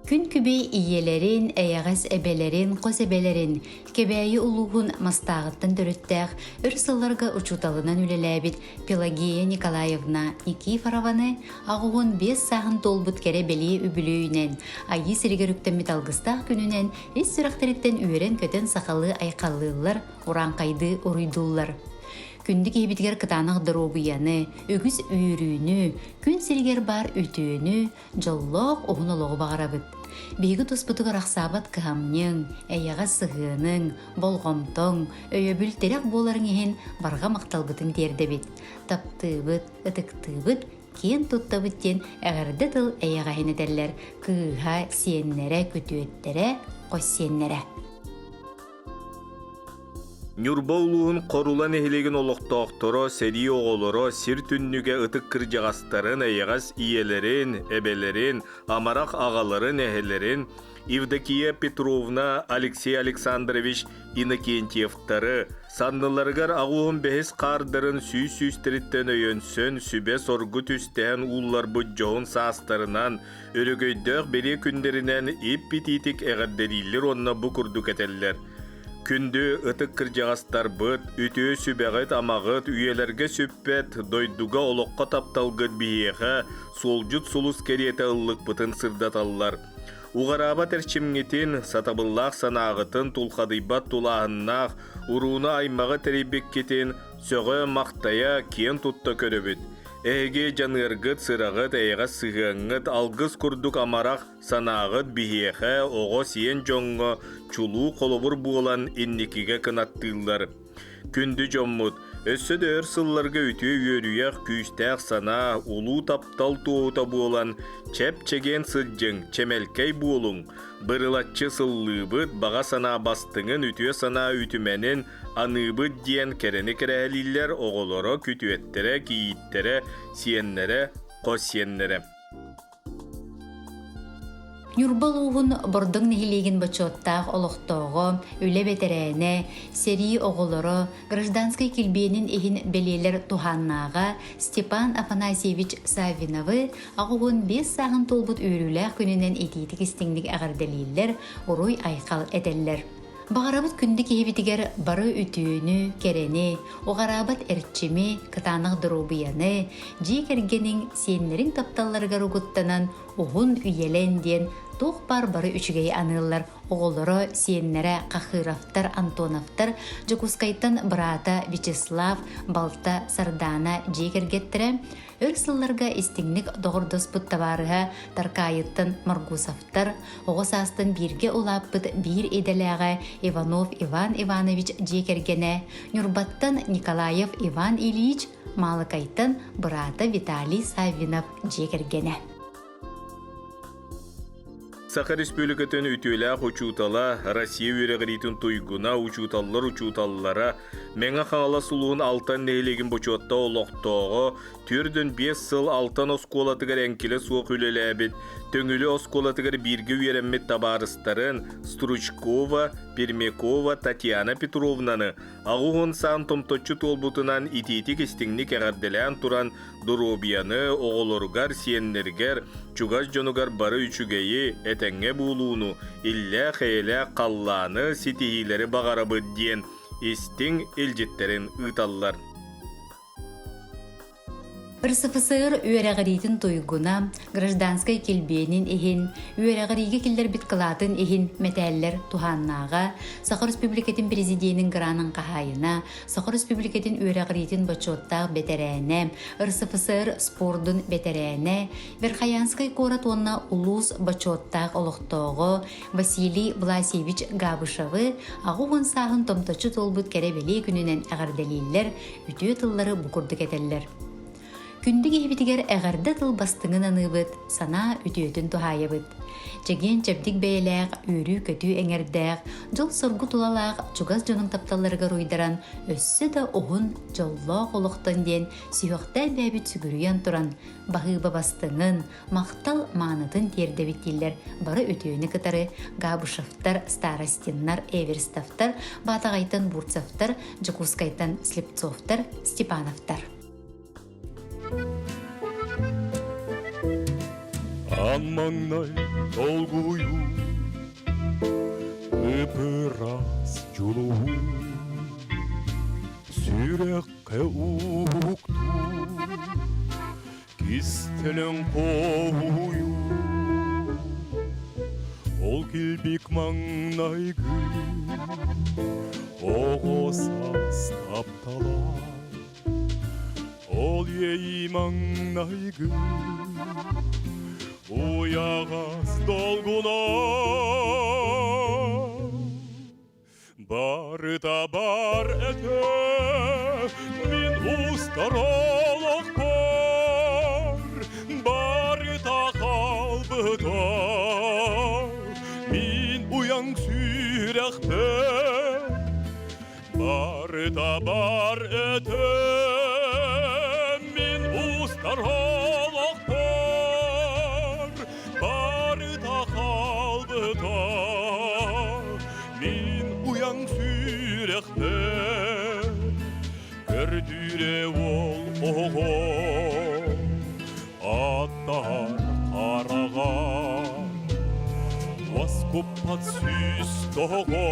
Күн күбэй ийэлэрин, эйэҕэс эбэлэрин, хос эбэлэрин Кэбээйи улууһун Мастааҕыттан төрүттээх өр сылларга учууталынан үлэлээбит Пелагея Николаевна Никифорованы 85 сааһын туолбут кэрэ бэлиэ үбүлүөйүнэн, Айыы сиригэр үктэммит алгыстаах күнүнэн ис сүрэхтэриттэн үөрэн-көтөн сахалыы айхаллыыллар, урааҥхайдыы уруйдууллар. Күндү киһибитигэр кытаанах доруобуйаны, үгүс үөрүүнү, күн сиригэр баар үтүөнү, дьоллоох уһун олоҕу баҕарабыт. Биһиги туспутугар ахсаабат кыһамньыҥ, эйэҕэс сыһыаныҥ, болҕомтоҥ, өйөбүл тирэх буоларыҥ иһин барҕа махталбытын тиэрдэбит. Таптыыбыт, ытыктыыбыт, киэн туттабыт диэн эҕэрдэ тыл эйэҕэһин этэллэр кыыһа, сиэннэрэ, күтүөттэрэ, хос сиэннэрэ. Ньурба улууһун Хорула нэһилиэгин олохтоохторо, сэрии оҕолоро, сир түннүгэ ытык кырдьаҕастарын, эйэҕэс ийэлэрин, эбэлэрин, амарах аҕаларын, эһэлэрин Евдокия Петровна, Алексей Александрович Иннокентьевтары, санныларыгар аҕуһун бэһис хаардарын сүүс сүүстэриттэн өйөнсөн, сүбэ-соргу түстэһэн уулларбыт дьоһун саастарынан, өрөгөйдөөх бэлиэ күннэринэн ип-итиитик эҕэрдэлииллэр уонна бу курдук этэллэр. Күндү ытык кырдьаҕастарбыт, үтүө сүбэҕит-амаҕыт үйэлэргэ сүппэт, дойдуга олоххо тапталгыт биһиэхэ суолдьут сулус кэриэтэ ыллыкпытын сырдаталлар. Уҕараабат эрчимҥитин, сатабыллаах санааҕытын тулхадыйбат тулааһыннаах урууну-аймаҕы тэрийбиккитин сөҕө-махтайа, киэн тутта көрөбүт. Эһиги дьаныаргыт, сыраҕыт, эйэҕэс сыһыаҥҥыт, алгыс курдук амарах санааҕыт биһиэхэ, оҕо сиэн дьоҥҥо чулуу холобур буолан инникигэ кынаттыыллар. Күндү дьоммут, өссө да өр сылларга үтүө үөрүйэх, күүстээх санаа, улуу таптал туоһута буолан, чэп-чэгиэн сылдьыҥ, чэмэлкэй буолуҥ, бырылаччы сыллыыбыт, баҕа санаа бастыҥын, үтүө санаа үтүмэнин аныыбыт диэн кэрэни кэрэһэлииллэр оҕолоро, күтүөттэрэ, кийииттэрэ, сиэннэрэ, хос сиэннэрэ. Ньурба улууһун Бордоҥ нэһилиэгин бочуоттаах олохтооҕо, үлэ бэтэрээнэ, сэрии оҕолоро, гражданскай килбиэнин иһин бэлиэлэр туһааннааҕа Степан Афанасьевич Саввиновы 85 сааһын туолбут үөрүүлээх күнүнэн итиитик-истиҥник эҕэрдэлииллэр, уруй-айхал этэллэр. Баҕарабыт күндү киһибитигэр бары үтүөнү, кэрэни, уҕараабат эрчими, кытаанах доруобуйаны, дьиэ кэргэниҥ, сиэннэриҥ тапталларыгар угуттанан уһун үйэлэн диэн туох баар бары үчүгэйи аныыллар оҕолоро, сиэннэрэ Хахыровтар, Антоновтар, Дьокуускайтан быраата Вячеслав, балта Сардаана дьиэ кэргэттэрэ, Өр сылларга истиҥник доҕордоспут табаарыһа Таркаайыттан Моргусовтар, оҕо саастан бииргэ улааппыт биир идэлээҕэ Иванов Иван Иванович дьиэ кэргэнэ, Ньурбаттан Николаев Иван Ильич, Маалыкайтан быраата Виталий Саввинов дьиэ кэргэнэ. Саха Республикатын үтүөлээх учуутала, Россия үөрэҕириитин туйгуна, учууталлар учууталлара, Мэҥэ Хаҥалас улууһун Алтан нэһилиэгин бочуотта олохтооҕо, 45 сыл Алтан оскуолатыгар эҥкилэ суох үлэлээбит, Төҥүлү оскуолатыгар бииргэ үөрэммит табаарыстарын Стручкова, Пермякова Татьяна Петровнаны аҕыс саан томточчу туолбутунан итиитик-истиҥник эҕэрдэлээн туран доруобуйаны, оҕолоругар, сиэннэригэр, чугас дьонугар бары үчүгэйи, этэҥҥэ буолууну, иллээх-эйэлээх халлааны, ситиһиилэри баҕарабыт диэн истиҥ илдьиттэрин ыыталлар. РСФСР үөрэҕириитин туйгуна, гражданскай килбиэнин иһин, үөрэҕириигэ киллэрбит кылаатын иһин мэтээллэр туһааннааҕа, Саха Республикатын Президенин гранын хаһаайына, Саха Республикатын үөрэҕириитин бочуоттаах бэтэрээнэ, РСФСР спордун бэтэрээнэ, Верхоянскай куорат уонна улуус бочуоттаах олохтооҕо Василий Власьевич Габышевы 80 сааһын томточчу туолбут кэрэ бэлиэ күнүнэн эҕэрдэлииллэр, үтүө тыллары бу курдук этэллэр. Күндү киһибитигэр эҕэрдэ тыл бастыҥын аныыбыт, санаа үтүөтүн туһаайабыт. Чэгиэн-чэбдик бэйэлээх, үөрүү-көтүү эҥэрдээх, дьол-соргу тулалаах чугас дьонуҥ тапталларыгар уйдаран, өссө да уһун, дьоллоох олохтон диэн сүһүөхтээн бэйэбит сүгүрүйэн туран, баһыыба бастыҥын, махтал маанытын тиэрдэбит дииллэр бары үтүөнү кытары Габышевтар, Старостиннар, Эверстовтар, Баатаҕайтан Бурцевтар, Дьокуускайтан Слепцовтар, Степановтар. Аан маҥнай долгуйуу, ып-ыраас дьулуһуу, сүрэххэ уһуктуу, кистэлэҥ хоһуйуу. Ол килбик маҥнайгы оҕо саас таптала Ол иэйии маҥнайгы уйаҕас долгуна Барыта бар этэ мин устар олохпор барыта хаалбыта мин уйаҥ сүрэхпэр Барыта бар этэ мин устар олохпор барыта хаалбыта мин уйаҥ сүрэхпэр көрдүүрэ ол оҕо аттар хараҕа Уоскуппат сүүс тоҕо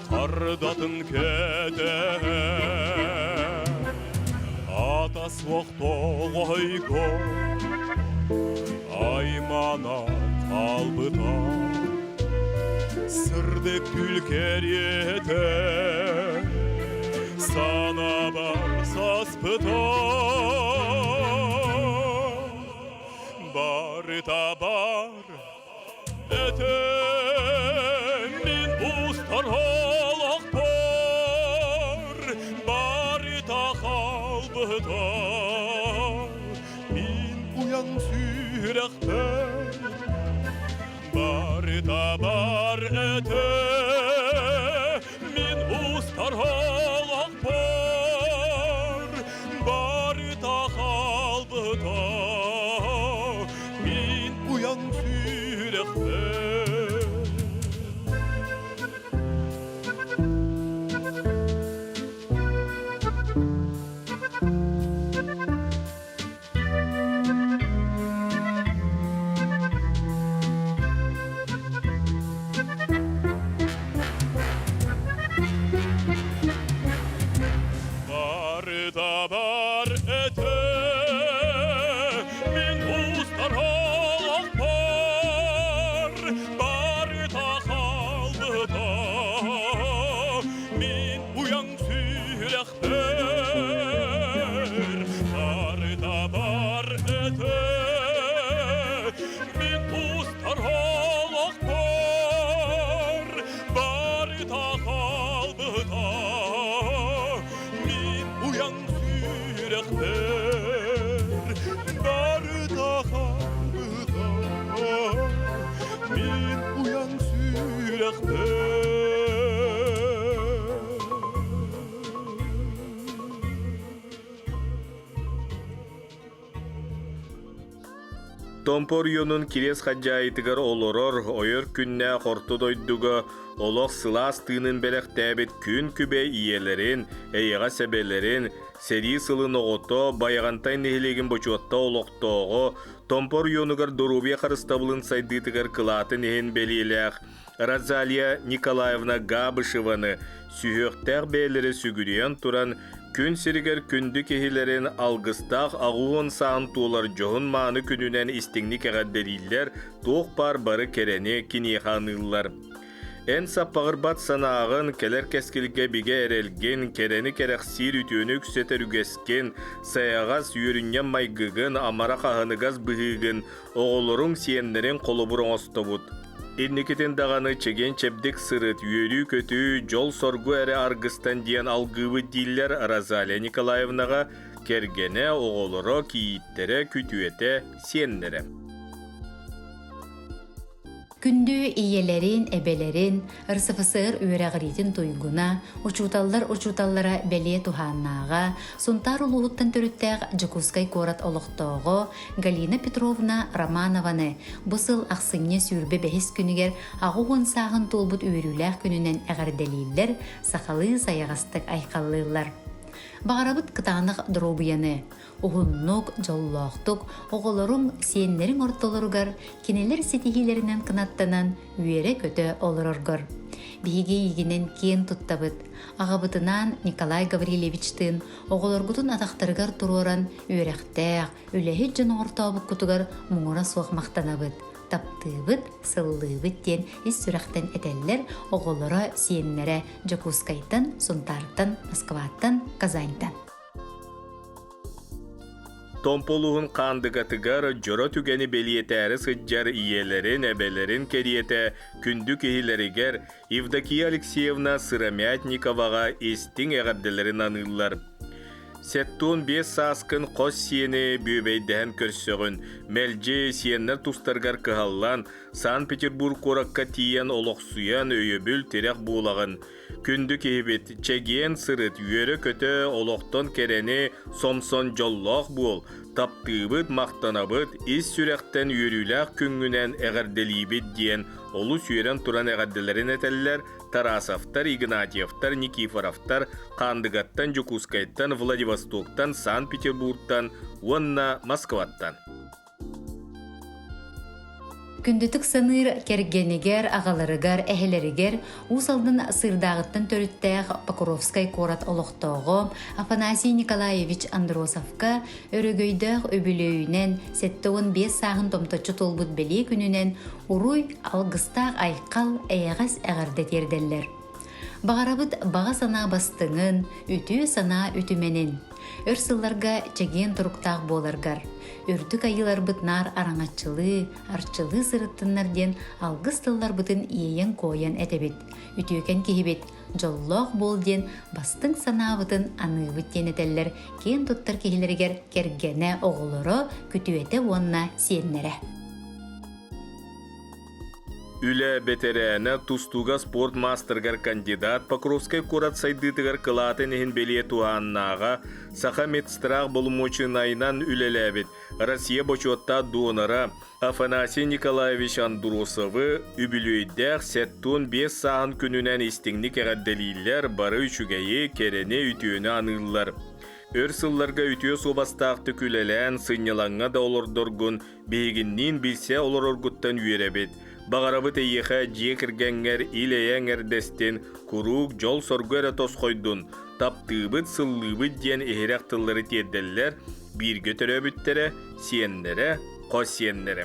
хардатын кэтэһэ Ата суох тоҕойго аймана хаалбыта Сырдык күл кэриэтэ санаабар саспыта Барыта бар этэ мин устар олохпор барыта хаалбыта мин уйан сүрэхпэр барыта бар этэ мин устар олохпор барыта хаалбыта мин уйан сүрэхпэр. Барыта бар этэ мин устар олохпор барыта хаалбыта мин уйаҥ сүрэхпэр Барыта бар этэ мин устар олохпор барыта хаалбыта мин уйаҥ сүрэхпэр барыта хаалбыта мин уйаҥ сүрэхпэр. Томпо оройуонун Кириэс Хадьаайытыгар олорор ойор күннээх орто дойдуга олох сылаас тыынын бэлэхтээбит күн күбэй ийэлэрин, эйэҕэс эбэлэрин, сэрии сылын оҕото, Байаҕантай нэһилиэгин бочуотта олохтооҕо, Томпо оройуонугар доруобуйа харыстабылын сайдыытыгар кылаатын иһин бэлиэлээх Розалия Николаевна Габышеваны сүһүөхтээх бэйэлэрэ сүгүрүйэн туран, күн сиригэр күндү киһилэрин алгыстаах аҕуһун саан туолар дьоһун-мааны күнүнэн истиҥник эҕэрдэлииллэр, туох баар бары кэрэни киниэхэ аныыллар. Эн саппаҕырбат санааҕын, кэлэр кэскилгэ бигэ эрэлгин, кэрэни кэрэхсиир үтүөнү үксэтэр үгэскин, сайаҕас, үөрүнньэм майгыгын, амарах аһыныгас быһыыгын оҕолоруҥ, сиэннэриҥ холобур оҥостобут. Инникитин даҕаны чэгиэн-чэбдик сырыт, үөрүү-көтүү, дьол-соргу эрэ аргыстан диэн алгыыбыт дииллэр Розалия Николаевнаҕа кэргэнэ, оҕолоро, кийииттэрэ, күтүөтэ, сиэннэрэ. Күндү ийэлэрин, эбэлэрин, РСФСР үөрэҕириитин туйгуна, учууталлар учууталлара бэлиэ туһааннааҕа, Сунтаар улууһуттан төрүттээх Дьокуускай куорат олохтооҕо Галина Петровна Романованы бу сыл ахсынньы 25 күнүгэр 80 сааһын туолбут үөрүүлээх күнүнэн эҕэрдэлииллэр, сахалыы сайаҕастык айхаллыыллар. Баҕарабыт кытаанах доруобуйаны, уһуннук, дьоллоохтук оҕолоруҥ, сиэннэриҥ ортолоругар кинилэр ситиһиилэринэн кынаттанан үөрэ-көтө олороргор. Биһиги эйигинэн киэн туттабыт. Аҕабытынаан Николай Гаврильевичтыын оҕолоргутун атахтарыгар туруоран үөрэхтээх, үлэһит дьон оҥортообуккутугар муҥура суох махтанабыт, таптыыбыт, сыллыыбыт диэн ис сүрэхтэн этэллэр оҕолоро, сиэннэрэ Дьокуускайтан, Сунтаартан, Москваттан, Казаньтан. Томпо улууһун Хаандыгатыгар дьоро түгэни бэлиэтээри сылдьар ийэлэрин, эбэлэрин кэриэтэ күндү киһилэригэр Евдокия Алексеевна Сыромятниковаҕа истиҥ эҕэрдэлэрин аныыллар. 75 сааскын хос сиэни бүөбэйдэһэн көрсөҕүн, мэлдьи сиэннэр тустарыгар кыһаллан, Санкт-Петербург куоракка тиийэн олохсуйан өйөбүл тирэх буолаҕын. Күндү киһибит, чэгиэн сырыт, үөрэ-көтө, олохтон кэрэни, сомсон дьоллоох буол, таптыыбыт, махтанабыт, ис сүрэхтэн үөрүүлээх күҥҥүнэн эҕэрдэлиибит диэн олус үөрэн туран эҕэрдэлэрин этэллэр Тарасовтар, Игнатьевтар, Никифоровтар Хаандыгаттан, Дьокуускайтан, Владивостоктан, Санкт-Петербургтан уонна Москваттан. Күндүтүк саныыр кэргэнигэр, аҕаларыгар, эһэлэригэр Уус Алдан Сыырдааҕыттан төрүттээх Покровскай куорат олохтооҕо Афанасий Николаевич Андросовка өрөгөйдөөх үбүлүөйүнэн 75 сааһын томточчу туолбут бэлиэ күнүнэн уруй, алгыстаах айхал, эйэҕэс эҕэрдэ тиэрдэллэр. Баҕарабыт баҕа санаа бастыҥын, үтүө санаа үтүмэнин. Өр сылларга чэгиэн туруктаах буоларгар, үрдүк айыыларбыт наар араҥаччылыы, арчылыы сырыттыннар диэн алгыс тылларбытын иэйэн-куойан этэбит. Үтүөкэн киһибит, дьоллоох буол диэн бастыҥ санаабытын аныыбыт диэн этэллэр киэн туттар киһилэригэр кэргэнэ, оҕолоро, күтүөтэ уонна сиэннэрэ. Үлэ бэтэрээнэ, тустууга спорт маастарыгар кандидат, Покровскай куорат сайдыытыгар кылаатын иһин бэлиэ туһааннааҕа, Саха медстрах боломуочунайынан үлэлээбит Россия бочуоттаах донора Афанасий Николаевич Андросовы үбүлүөйдээх 75 сааһын күнүнэн истиҥник эҕэрдэлииллэр, бары үчүгэйи, кэрэни, үтүөнү аныыллар. Өр сылларга үтүө суобастаахтык үлэлээн, сынньалаҥҥа да олордоргун Биһигинниин билсэ олороргуттан үөрэбит. Баҕарабыт эйиэхэ дьиэ кэргэҥҥэр ил-эйэ эҥэрдэстин, куруук дьол-соргу эрэ тосхойдун, таптыыбыт, сыллыыбыт диэн иһирэх тыллары тиэрдэллэр бииргэ төрөөбүттэрэ, сиэннэрэ, хос сиэннэрэ.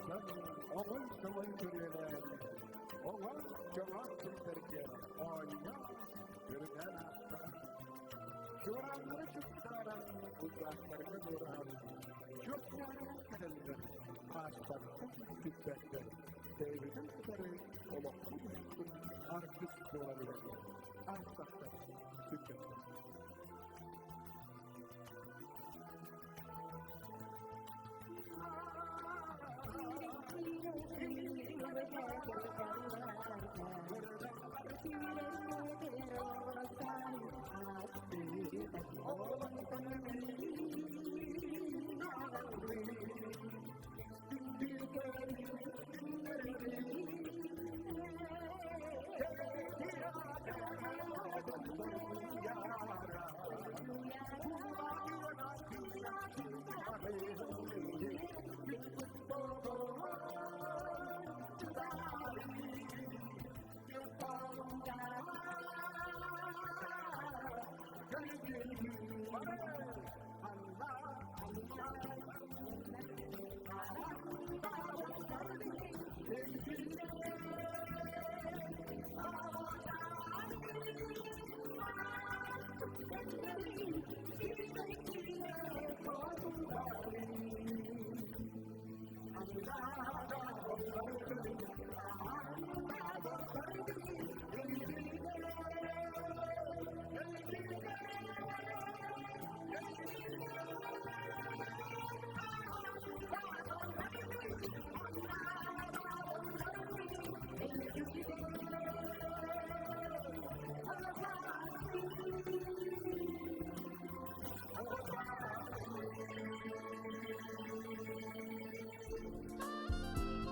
Барахсан оҥой-соҥой күрүөлээн, оҥор-чоҥор сирдэргэ оонньоон, үрүнэн аастаҕа. Чуорааннары чуптааран, кулгаахтарга дуораһан, чуопчаарынан кэлэллэр, ааспаттар, сүппэттэр, бэйэбитин кытары олохпут устун аргыс буолан иһэллэр, ааспаттар, сүппэттэр.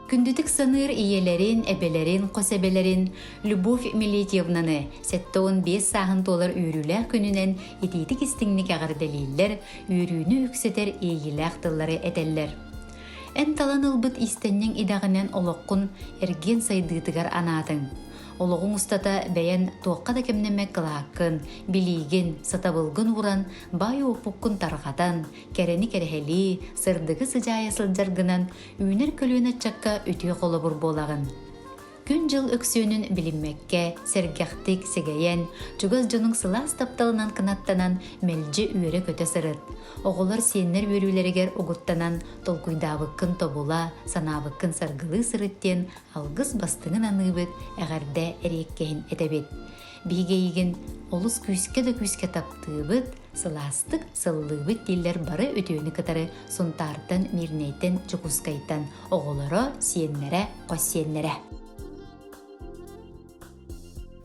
Күндүтүк саныыр ийэлэрин, эбэлэрин, хос эбэлэрин Любовь Милетьевнаны 75 сааһын туолар үөрүүлээх күнүнэн итиитик истиҥник эҕэрдэлииллэр, үөрүүнү үксэтэр иэйиилээх тыллары этэллэр. Эн талан ылбыт иистэнньэҥ идэҕинэн олоххун эргиэн сайдыытыгар анаатыҥ. Олоҕуҥ устата бэйэн туохха да кэмнэммэт кылааккын, билиигин, сатабылгын ууран, баай уоппуккун тарҕатан, кэрэни кэрэһэлии, сырдыгы сыдьаайа сылдьаргынан үүнэр көлүөнэ ыччакка үтүө холобур буолаҕын. Күн-дьыл өксүөнүн билиммэккэ, сэргэхтик, сэгэйэн, чугас дьонуҥ сылаас тапталынан кынаттанан мэлдьи үөрэ-көтө сырыт. Оҕолор сиэннэр үөрүүлэригэр угуттанан толкуйдаабыккын тобула, санаабыккын саргылыы сырыт диэн алгыс бастыҥын аныыбыт, эҕэрдэ эриэккэһин этэбит. Биһиги эйигин олус күүскэ да күүскэ таптыыбыт, сылаастык сыллыыбыт дииллэр бары үтүөнү кытары Сунтаартан, Мирнэйтэн, Дьокуускайтан оҕолоро, сиэннэрэ, хос сиэннэрэ.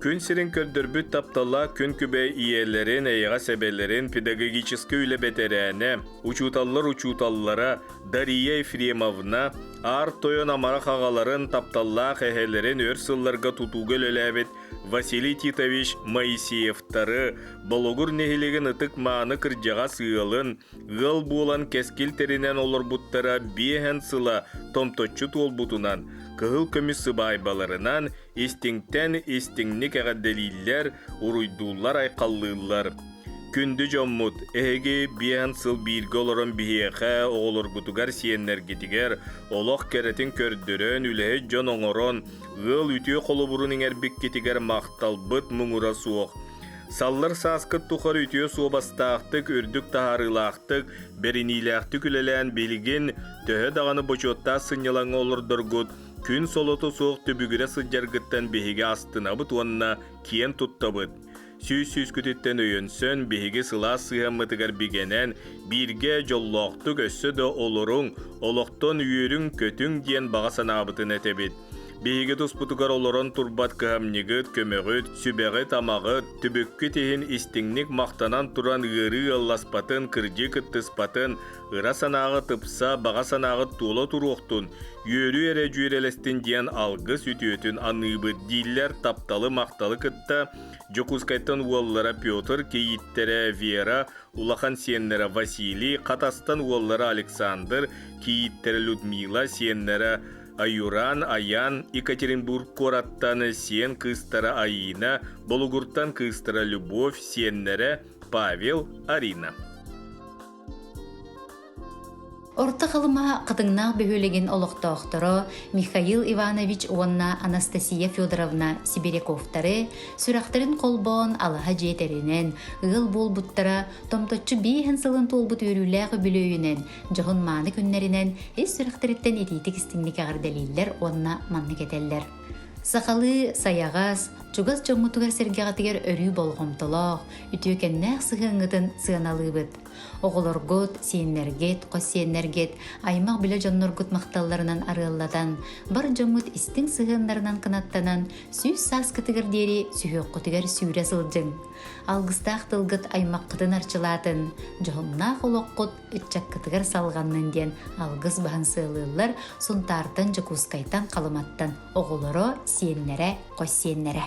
Күн сирин көрдөрбүт тапталлаах күн күбэй ийэлэрин, эйэҕэс эбэлэрин, педагогическай үлэ бэтэрээнэ, учууталлар учууталлара Дария Ефремовна, Аар Тойон амарах аҕаларын, тапталлаах эһэлэрин өр сылларга тутууга үлэлээбит Василий Титович Моисеевтары, Болугур нэһилиэгин ытык-мааны кырдьаҕас ыалын, ыал буолан кэскил тэринэн олорбуттара биэһэн сыла томточчу туолбутунан, кыһыл көмүс сыбаайбаларынан истиҥтэн истиҥник эҕэрдэлииллэр, уруйдууллар-айхаллыыллар. Күндү дьоммут, эһиги биэһэн сыл бииргэ олорон биһиэхэ, оҕолоргутугар, сиэннэргитигэр олох кэрэтин көрдөрөн, үлэһит дьон оҥорон, ыал үтүө холобурун иҥэрбиккитигэр махталбыт муҥура суох. Саллар сааскыт тухары үтүө суобастаахтык, үрдүк таһаарыылаахтык, бэриниилээхтик үлэлээн билигин төһө даҕаны бочуоттаах сынньалаҥҥа олордоргут, күн солото суох түбүгүрэ сылдьаргыттан биһиги астынабыт уонна киэн туттабыт. Сүүс сүүскүтүттэн өйөнсөн, биһиги сылаас сыһыаммытыгар бигэнэн, бииргэ дьоллоохтук өссө да олоруҥ, олохтон үөрүҥ-көтүҥ диэн баҕа санаабытын этэбит. Биһиги туспутугар олорон турбат кыһамньыгыт, көмөҕүт, сүбэҕит-амаҕыт, түбүккүт иһин истиҥник махтанан туран ыарыы ыалласпатын, кырдьыы кыттыспатын, ыра санааҕыт ыпса, баҕа санааҕыт туола туруохтун, үөрүү эрэ дьүөрэлэстин диэн алгыс үтүөтүн аныыбыт дииллэр тапталы-махталы кытта Дьокуускайтан уоллара Петр, кийииттэрэ Вера, улахан сиэннэрэ Василий, Хатастан уоллара Александр, кийииттэрэ Людмила, сиэннэрэ Аюран, Аян, Екатеринбург куораттан сиэн кыыстара Аина, Болугуртан кыыстара Любовь, сиэннэрэ Павел, Арина. Орто Халыма Хатыҥнаах бөһүөлэгин олохтоохторо Михаил Иванович уонна Анастасия Федоровна Сибиряковтары сүрэхтэрин холбоон алаһа дьиэ тэринэн, ыал буолбуттара томточчу биэһин сылын туолбут үөрүүлээх үбүлүөйүнэн, дьоһун-мааны күннэринэн ис сүрэхтэриттэн итиитик-истиҥник эҕэрдэлииллэр уонна маннык этэллэр. Сахалыы сайаҕас, чугас дьоҥҥутугар-сэргэҕитигэр өрүү болҕомтолоох, үтүөкэннээх сыһыаҥҥытын сыаналыыбыт. Оҕолоргут, сиэннэргит, хос сиэннэргит, аймах-билэ дьонноргут махталларынан арыаллатан, бар дьоҥҥут истиҥ сыһыаннарынан кынаттанан, сүүс сааскытыгар диэри сүһүөххүтүгэр сүүрэ сылдьыҥ. Алгыстаах тылгыт аймаххытын арчылаатын, дьоһуннаах олоххут ыччаккытыгар салҕаннын диэн алгыс баһан сыалыыллар Сунтаартан, Дьокуускайтан, Халыматтан оҕолоро, сиэннэрэ, хос сиэннэрэ.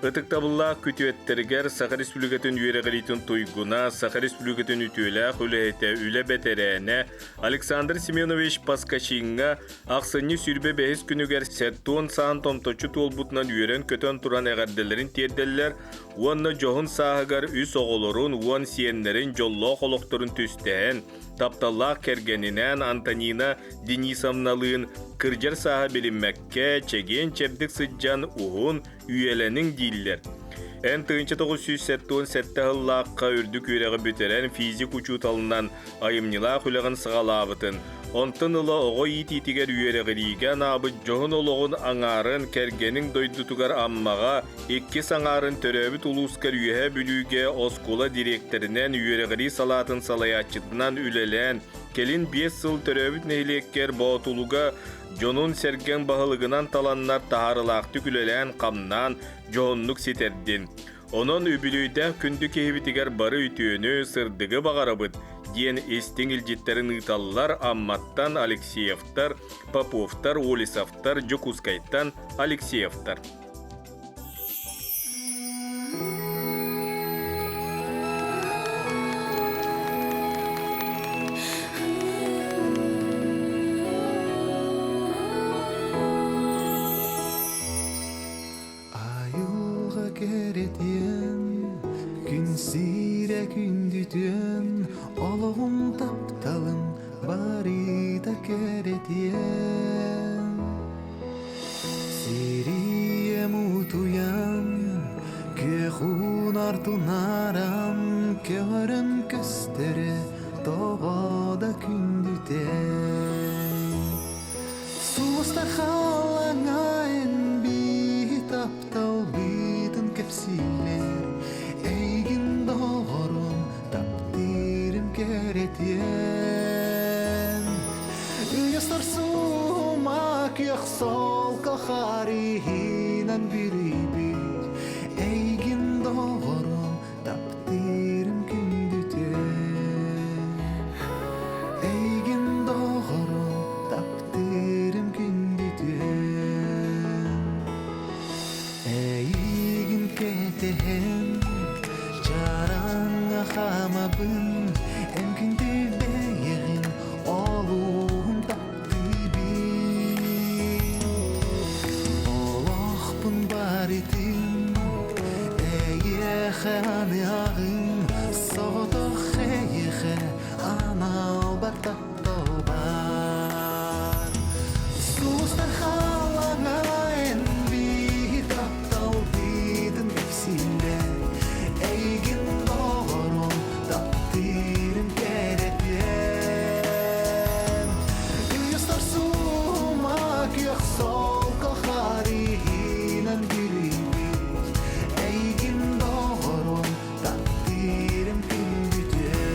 Ытыктабыллаах күтүөттэригэр Саха Республикатын үөрэҕириитин туйгуна, Саха Республикатын үтүөлээх үлэһитэ, үлэ бэтэрээнэ Александр Семенович Паскачиҥҥа ахсынньы сүүрбэ бэһис күнүгэр сэттуон саан томточчу туолбутунан үөрэн-көтөн туран эҕэрдэлэрин тиэрдэллэр уонна дьоһун сааһыгар үс оҕолорун, уон сиэннэрин дьоллоох олохторун түстэһэн, тапталлаах кэргэнинээн Антонина Денисовналыын кырдьар сааһа билиммэккэ, чэгиэн-чэбдик сылдьан уһун үйэлэниҥ дииллэр. Эн 1977 сыллаахха үрдүк үөрэҕи бүтэрэн физик учууталынан айымньылаах үлэҕин саҕалаабытын, онтон ыла оҕо иитиитигэр үөрэҕириигэ анаабыт дьоһун олоҕун аҥаарын кэргэниҥ дойдутугар Аммаҕа, иккис аҥаарын төрөөбүт улуускар Үөһээ Бүлүүгэ оскуола дириэктэринэн, үөрэҕирии салаатын салайааччытынан үлэлээн, кэлин биэс сыл төрөөбүт нэһилиэккэр Боотулуга дьонун-сэргэҥ баһылыгынан таланнар таһаарылаахтык үлэлээн-хамнаан, дьоһуннук ситэрдин. Онон үбүлүөйдээх күндү киһибитигэр бары үтүөнү, сырдыгы баҕарабыт, диэн истиҥ илдьиттэрин ыыталлар Амматтан Алексеевтар, Поповтар, Олесовтар, Дьокуускайтан Алексеевтар. Айылҕа кэрэтиэн, күн сирэ күндүтүөн, олоҕум тапталым барыта кэрэтиэн. Сириэм утуйан, күөх уунар тунааран, көҕөрөн көстөрө тоҕо да күндүтэй. Сулустар халаҥайын биһи таптал быытын кэпсииллэр, эйигин доҕорум таптыырым кэрэтиэн. Ыйастар сума күөх солко харыһынан бүрүйбүт, эйигин доҕорум таптыырым күндүтүн. Эйигин доҕорум таптыырым күндүтүн. Эйигин кэтэһэн чараҥҥа хаамабын, эн күндү бэйэҕин олуһун таптыыбын. Олохпун барытын эйиэхэ аныаҕым, соҕотох эйиэхэ аналбар тапталбар. Сулустар халаҥайын биһи тапталбытын кэпсииллэр, эйигин доҕорум таптыырым кэрэтиэн. Ыйыстар сума күөх солко харыһынан бүрүйбүт, эйигин доҕорум таптыырым күндүтүөн.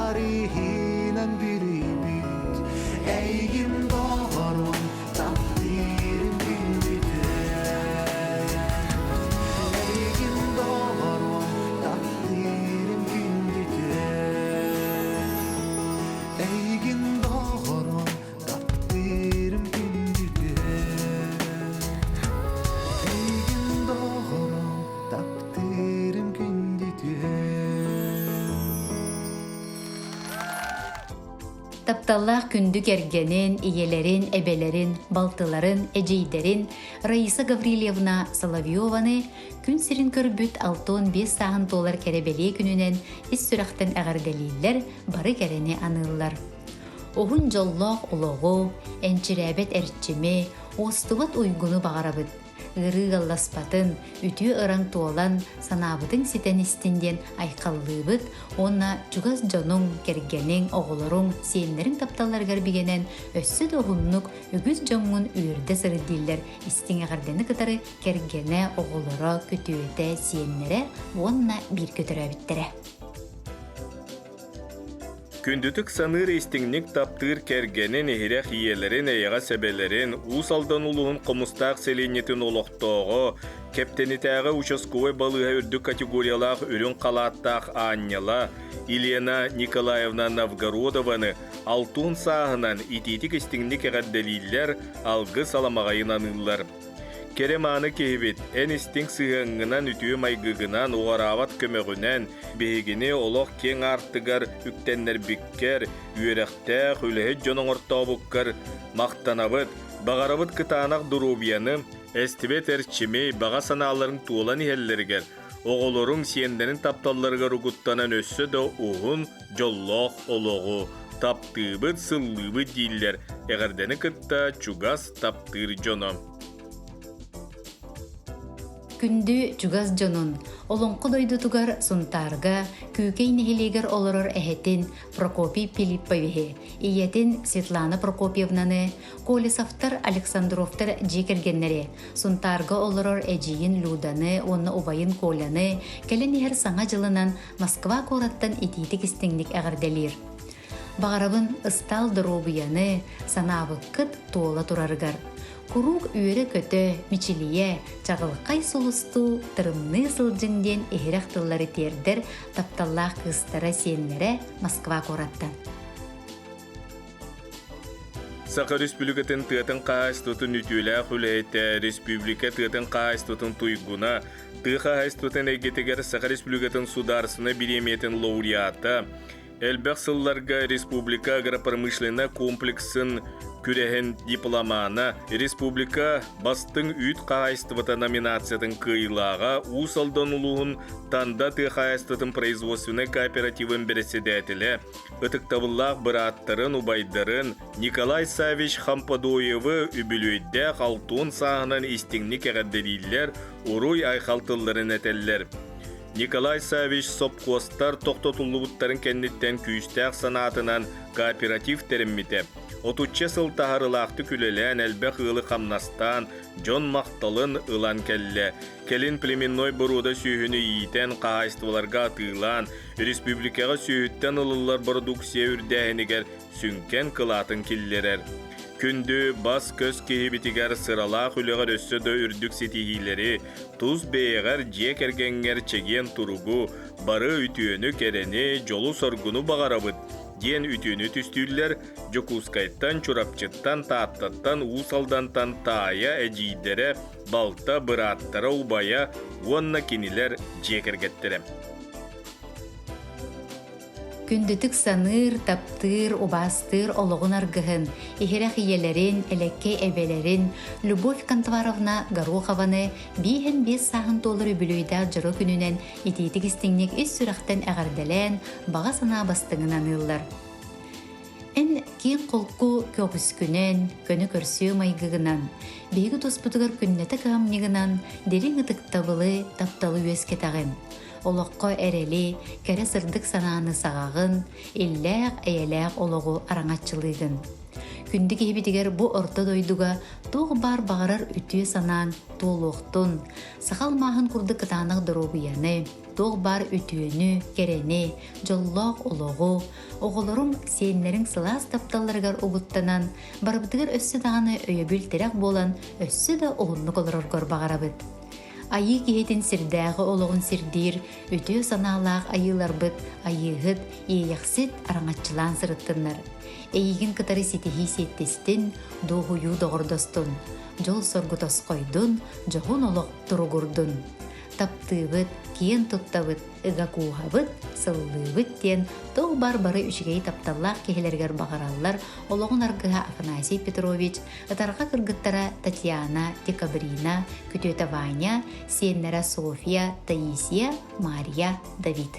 харыһынан бүрүйбүт Эйигин доҕорум таптыырым күндүтэ Эйигин доҕорум таптыырым күндүтэ Эйигин доҕорум таптыырым күндүтэ Эйигин доҕорум таптыырым күндүтэ Тапталлаах күндү кэргэнин, ийэлэрин, эбэлэрин, балтыларын, эдьиийдэрин Раиса Гаврильевна Соловьеваны күн сирин көрбүт 65 сааһын туолар кэрэ бэлиэ күнүнэн ис сүрэхтэн эҕэрдэлииллэр, бары кэрэни аныыллар. Уһун дьоллоох олоҕу, энчирээбэт эрчими, уостубат уйгуну баҕарабыт. Ыарыы ыалласпатын, үтүө ыраҥ туолан, санаабытыҥ ситэн истин диэн айхаллыыбыт уонна чугас дьонуҥ, кэргэниҥ, оҕолоруҥ, сиэннэриҥ тапталларыгар бигэнэн өссө да уһуннук үгүс дьоҥҥун үөрдэ сырыт дииллэр истиҥ эҕэрдэни кытары кэргэнэ, оҕолоро, күтүөтэ, сиэннэрэ уонна бииргэ төрөөбүттэрэ. Күндүтүк саныыр истиҥник таптыыр кэргэнин, иһирэх ийэлэрин, эйэҕэс эбэлэрин, Уус Алдан улууһун Хомустаах сэлиэнньэтин олохтооҕо, Кэптэнитээҕи участковай балыыһа үрдүк категориялаах үрүҥ халааттаах аанньала Елена Николаевна Новгородованы алтуон сааһынан итиитик-истиҥник эҕэрдэлииллэр, алгыс аламаҕайын аныыллар. Кэрэ-мааны киһибит, эн истиҥ сыһыаҥҥынан, үтүө майгыгынан, уҕараабат көмөҕүнэн биһигини олох киэҥ аартыгар үктэннэрбиккэр, үөрэхтээх, үлэһит дьон оҥортообуккар махтанабыт, баҕарабыт кытаанах доруобуйаны, эстибэт эрчими, баҕа санааларыҥ туолан иһэллэригэр, оҕолоруҥ, сиэннэриҥ тапталларыгар угуттанан өссө да уһун, дьоллоох олоҕу таптыыбыт, сыллыыбыт дииллэр эҕэрдэни кытта чугас таптыыр дьоно. Күндү чугас дьонун, Олоҥхо дойдутугар Сунтаарга Күүкэй нэһилиэгэр олорор эһэтин Прокопий Филипповиһы, ийэтин Светлана Прокопьевнаны, Колесовтар Александровтар дьиэ кэргэннэри, Сунтаарга олорор эдьиийин Люданы уонна убайын Коляны кэлэн иһэр Саҥа дьылынан Москва куораттан итиитик-истиҥник эҕэрдэлиир. Баҕарабын ыстаал доруобуйаны, санаабыккыт туола турарыгар. Куруук үөрэ-көтө, мичилийэ, чаҕылхай сулустуу, тырымныы сылдьыҥ диэн иһирэх тыллары тиэрдэр тапталлаах кыыстара, сиэннэрэ Москва куораттан. Саха Республикатын тыатын хаһаайыстыбатын үтүөлээх үлэһитэ, республика тыатын хаһаайыстыбатын туйгуна, тыа хаһаайыстыбатын эйгэтигэр Саха Республикатын судаарыстыбаннай бириэмийэтин лауреата, элбэх сылларга республика агропромышленнай комплексын күрэһин дипломана, республика бастыҥ үүт хаһаайыстыбата номинациятын кыайыылааҕа Уус Алдан улууһун Танда тыа хаһаайыстыбатын производственнай кооперативын бэрэссэдээтэлэ, ытыктабыллаах бырааттарын, убайдарын Николай Саввич Хампадоевы үбүлүөйдээх алтуон сааһынан истиҥник эҕэрдэлииллэр, уруй-айхал тылларын этэллэр. Николай Саввич сопхуостар тохтотуллубуттарын кэнниттэн күүстээх санаатынан кооператив тэриммитэ. Отучча сыл таһарылаахтык үлэлээн элбэх ыалы хамнастаан, дьон махталын ылан кэллэ. Кэлин племенной боруода сүөһүнү иитэн, хаһаайыстыбаларга атыылаан, республикаҕа сүөһүттэн ылыллар бородууксуйа үрдээһинигэр сүҥкэн кылаатын киллэрэр. Күндү бас-көс киһибитигэр сыралаах үлэҕэр өссө да үрдүк ситиһиилэри, тус бэйэҕэр, дьиэ кэргэҥҥэр чэгиэн туругу, бары үтүөнү, кэрэни, дьолу-соргуну баҕарабыт, диэн үтүөнү түстүүллэр Дьокуускайтан, Чурапчыттан, Тааттаттан, Уус Алдантан таайа, эдьиийдэрэ, балта, бырааттара, убайа уонна кинилэр дьиэ кэргэттэрэ. Күндүтүк саныыр, таптыыр, убаастыыр олоҕун аргыһын, иһирэх ийэлэрин, элэккэй эбэлэрин Любовь Контваровна Горохованы бииһин биэс сааһын туолар үбүлүөйдээх дьоро күнүнэн итиитик-истиҥник ис сүрэхтэн эҕэрдэлээн, баҕа санаа бастыҥын аныыллар. Эн киэҥ-холку көҕүскүнэн, көнө көрсүө майгыгынан, биһиги туспутугар күннэтэ кыһамньыгынан дириҥ ытыктабылы, тапталы үөскэтэҕин. Олоххо эрэли, кэрэ сырдык санааны саҕаҕын, иллээх, эйэлээх олоҕу араҥаччылыыгын. Күндү киһибитигэр бу орто дойдуга туох баар баҕарар үтүө санааҥ туолуохтун, саха алмааһын курдук кытаанах доруобуйаны, туох баар үтүөнү, кэрэни, дьоллоох олоҕу, оҕолоруҥ, сиэннэриҥ сылаас тапталларыгар угуттанан, барыбытыгар өссө даҕаны өйөбүл-тирэх буолан, өссө да уһуннук олороргор баҕарабыт. Айыы киһитин сирдээҕи олоҕун сирдиир үтүө санаалаах айыыларбыт Айыыһыт, Иэйэхсит араҥаччылаан сырыттыннар. Эйигин кытары ситиһии сиэттистин, дуоһуйуу доҕордостун, дьол-соргу тосхойдун, дьоһун олох туругурдун. Таптыыбыт, киэн туттабыт, ыга кууһабыт, сыллыыбыт диэн тыл бар бары үчүгэй тапталлаах киһилэригэр баҕараллар олоҕун аргыһа Афанасий Петрович, ытарҕа кыргыттара Татьяна, Декабрина, күтүөтэ Ваня, сиэннэрэ Софья, Таисия, Мария, Давид.